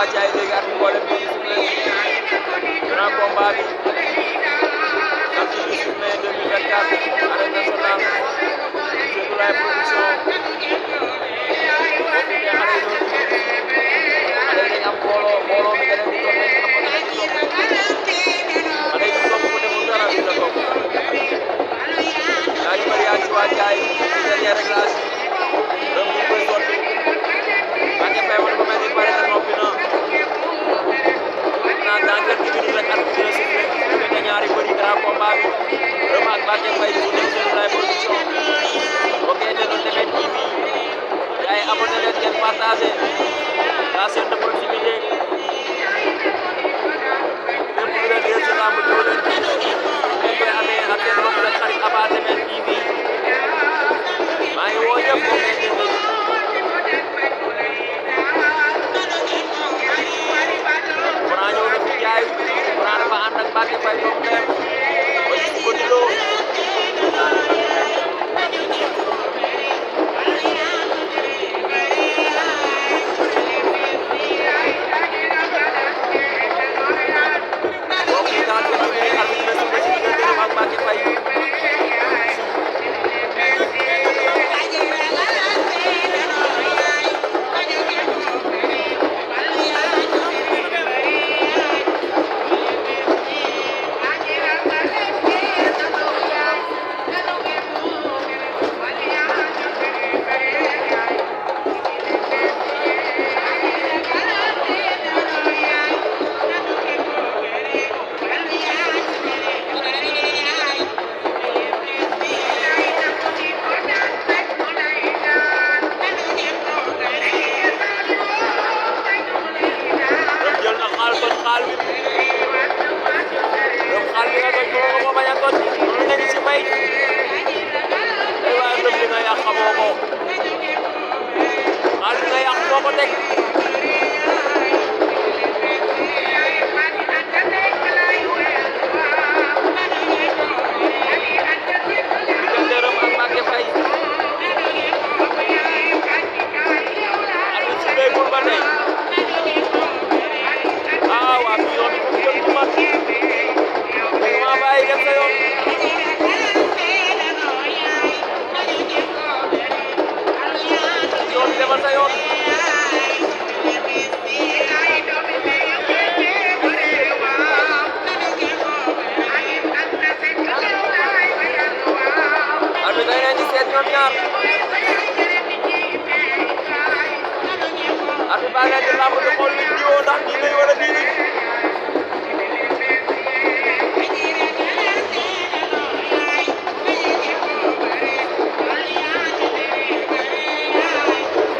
wàccaay léegi at bi boole bi grand combat bi samedi 18 mai 2024 arène nationale Fetoulaye Production boo fekkee xale yi noonu xale yi dañ am mbooloo mi keneen di toog nañ am ko keneen di toog xale yi du toog ko deful dara dina toog yaa ngi bëri yaa ngi ci wàccaay ci dernier réglage donc ñu koy sotti Mbacké Faye man ko mel ni pare na noppi na naa dans quelques minutes rek at bi dina sifflé diggante ñaari bëri grand combat bi Reum ak Mbacké Faye di ko Fetoulaye Production ok te doon demee TV yaay abonné leen ngeen partagé la chaîne de proximité lépp lu leen yéen si làmb ñëw leen ngeen koy amee ak seen mbokk seen xarit Aba Demel TV maa ngi woo ñëpp ok te Franc ñëw na fi jaay Franc dafa ànd ak Mbacké Faye doomu ndeyam ba ci Modou Lo mbokk yi dans quelques minutes arbitre bi sifflé ci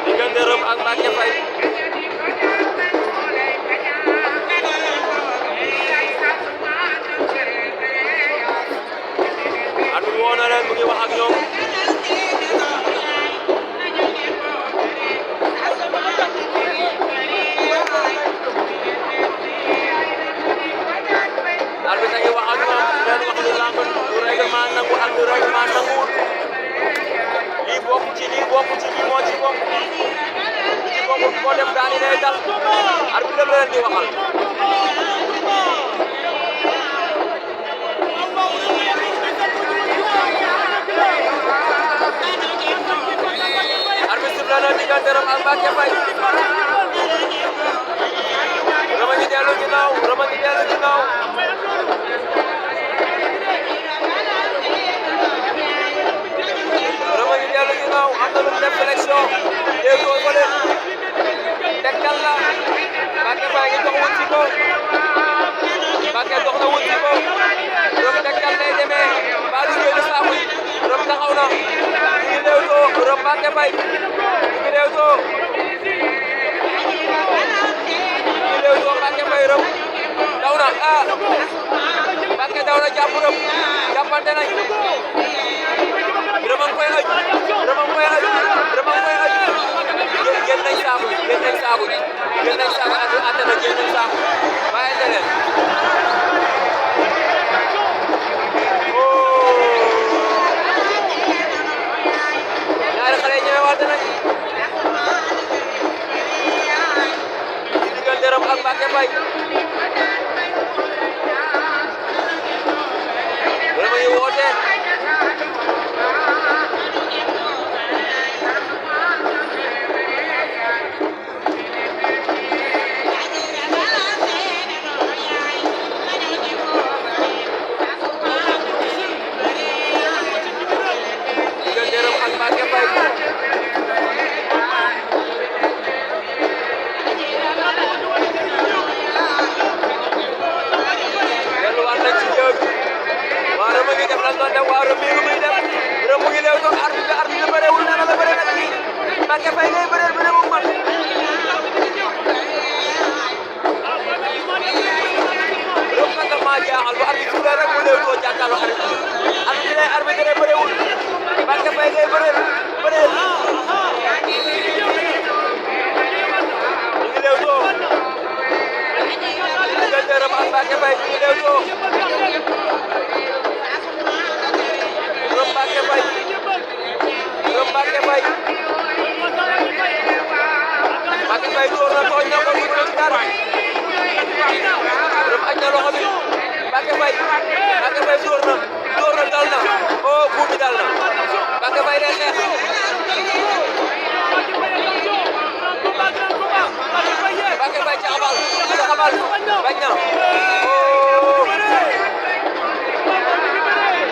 diggante Reum ak Mbacké Faye Mbacké Faye ngi Leewtoo Mbacké Faye Reum daw na Mbacké daw na jàpp Reum jàppante nañ Reum a ngi koy ëj Reum a ngi koy ëj Reum a ngi koy ëj génn nañ saaku génn nañ saaku génn nañ saaku ate na génn nañ saaku bàyyante leen ñaari xale ñëwee waate nañ ci diggante Reum Mbacké Faye Reug a ngi woote diggante Reug ak Mbacké Faye delluwaat nañ ci jëg waa Reug a ngi def lan doon def waa Reug mi lu muy def Reug mu ngi leew toog arbitre bëreewul nee na la bëre nag kii Mbacké Faye ngay bëreel bëre mu mat Reug nag daf maa jaaxal bu arbitre su rek mu leew toog jàkkaarloo arbitre bëreewul Mbacké Faye ngay bëreel ñu ngi leew toog diggante Reug ak Mbacké Faye ñu ngi leew toog Reug Mbacké Faye Mbacké Faye door na tooñ na ko mu ci dara Reug aj na loxo bi Mbacké Faye door na dal na oh buum bi dal na Mbacké Faye day xeex Mbacké Faye caxabal bañ na oh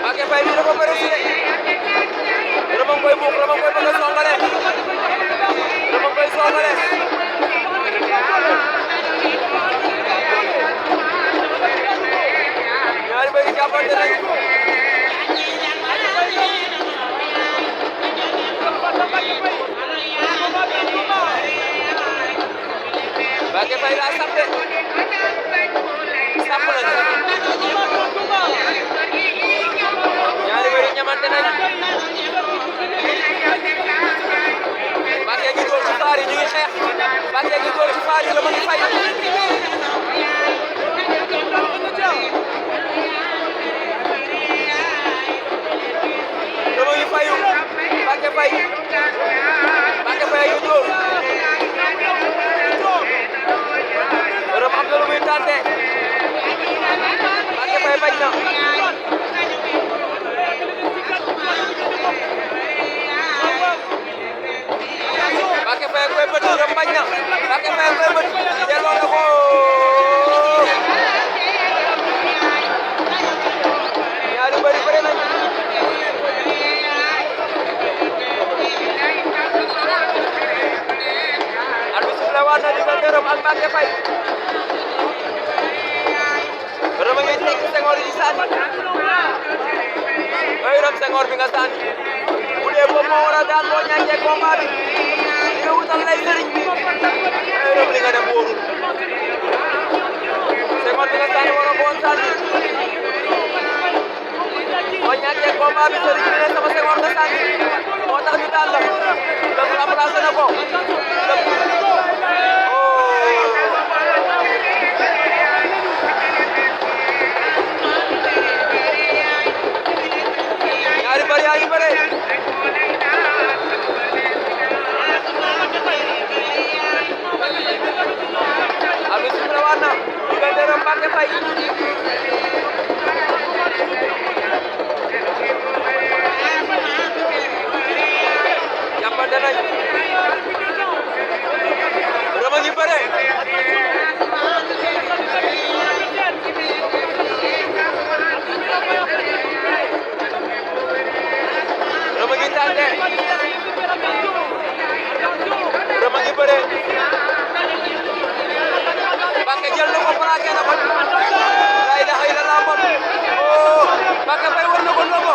Mbacké Faye bi dafa bëre si Reug a ngi koy buux Reug a ngi koy bëgg a songale Reug a ngi koy songale ñaari bëri jàppante nañ Mbacké Faye daa sàppe sàpp nañ ñaari bëri ñamante nañ Mbacké gi door ci faar yi ñu ngi xeex Mbacké gi door ci faar yi Reug a ngi fay Reug a ngi fayu Mbacké Faye ngi door Reug am na lu muy tànte Mbacké Faye bañ na Mbacké Faye koy bët Reug bañ na Mbacké Faye koy bët delloo na ko ñaari bëri bëri nañ arbitre sifflé waat na diggante Reug ak Mbacké Faye Reug a ngi teg Senghor yi sànni ay Reug Senghor bi nga sànni bu dee boobu moo war a daan boo ñàkkee combat bi di nga wutal lay sëriñ bi ay Reug li nga def wóorul Senghor bi nga sànni war a boon sànni boo ñàkkee combat bi sëriñ bi ne sama Senghor nga sànni moo tax ñu daan la Reug remplacé na ko ñaari bari yaa ngi bëre abi sifra waat na diggante Reug Mbacké Faye jàppante nañ Reug a ngi bëre Reug a ngi tànte Reug a ngi bëre Mbacké jël na ko plaqué na ko la ilaha illallah oh Mbacké Faye war na ko logo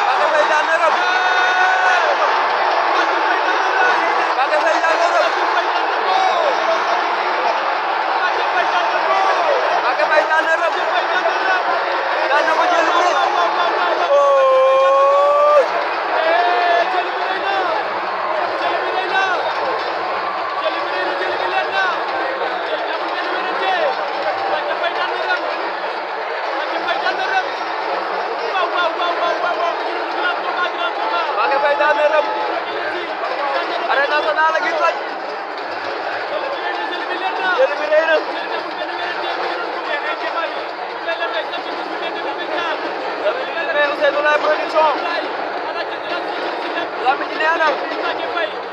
Mbacké Faye daan na Reug Mbacké Faye daan na Reug Mbacké Faye daan na Reug daan na ko jël bu rëy Mbacké Faye daan na Reug arène nationale gi toj jël bi rëy na Ousseynou Laye production lamb ji nee na